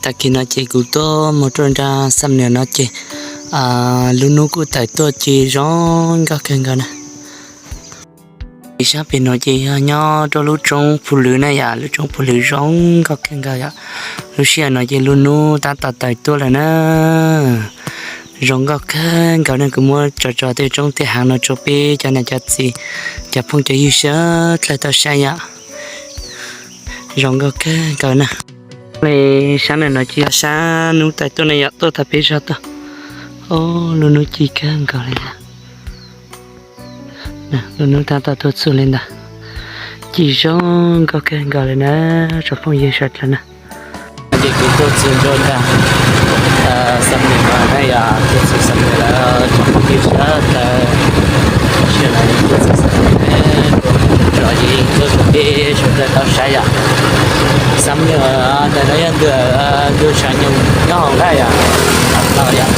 Tag kis no ces kuv tuaj mus rau nram Xam Nuas no ces lub hnub kuj tawm tuaj ces zoo nkauj kawg nkaus na. Ces sab pem no ces yog nyob rau lub roob Phu Lwm na yom, lub roob Phu Lwm zoo nkauj kawg nkaus yom. Lub sij hawm no ces lub hnub tab tom tawm tuaj lawm na. Zoo nkauj kawg nkaus ne, kuv muab tso tso tej roob tej hav no rau peb cov niam cov txiv, cov phooj cov ywg sawv daws tau saib yom. Zoo nkauj kawg nkaus na. Li sab no ces yog sab hnub tawm tuaj ne yom, tuaj tau peb zaug tuaj. Lub hnub ci kawg nkaus li na. Lub hnub tab tom tuaj txog li ntawd, ci zoo nkauj kawg nkaus li na, tsoom phooj ywg sawv daws na. Ces kuv tuaj txog nram Xam Nuas na yom, tuaj txog Xam Nuas lawm tsoom phooj ywg sawv daws. Sij hawm no tuaj txog Xam Nuas, tuaj mus tso tso ces tuaj rau peb sawv daws tau saib yom. Xam Nuas ntawm no yog ntawm ntug Sam Nyoog nyob hauv na yom, tau yom.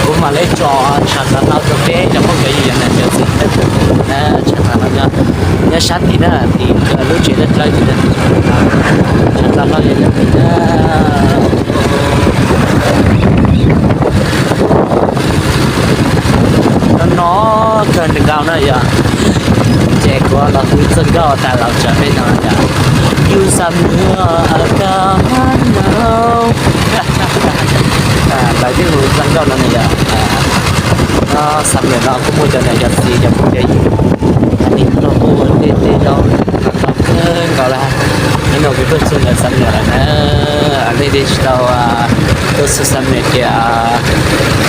Kuv mam li tso tshaj tag no rau peb cov phooj cov ywg niam cov txiv sawv daws na, tshaj tag no nyob, nyob sab tid na, tim lub tsev dawb dawb tid na, tshaj tag no yog nyob tid na. No no kawg nkaus na yom. Ces kuv los hu txoj nkauj tas los tso peb no yom. Yus Xam Nuas kawg nkaus. Lawv twb hu txoj nkauj no na yom. Nyob Xam Nuas no kuj muaj cov niam cov txiv cov phooj cov ywg, nej tuaj ua tej teb zaub no kawg nkaus lawm. Hnub no kuv tuaj txog ntawm Xam Nuas lawm na, nej twb tsis tau tuaj txog Xam Nuas ces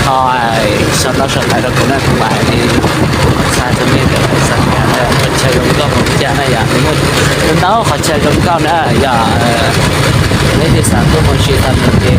ho sau ntaub sau ntawv rau kuv na, kuv mam li txhais rau nej tias Xam Nuas qhov chaw zoo nkauj npaum li cas na yom. Muaj ntau qhov chaw zoo nkauj na yom. Nej twb xav tuaj mus si Xam Nuas ces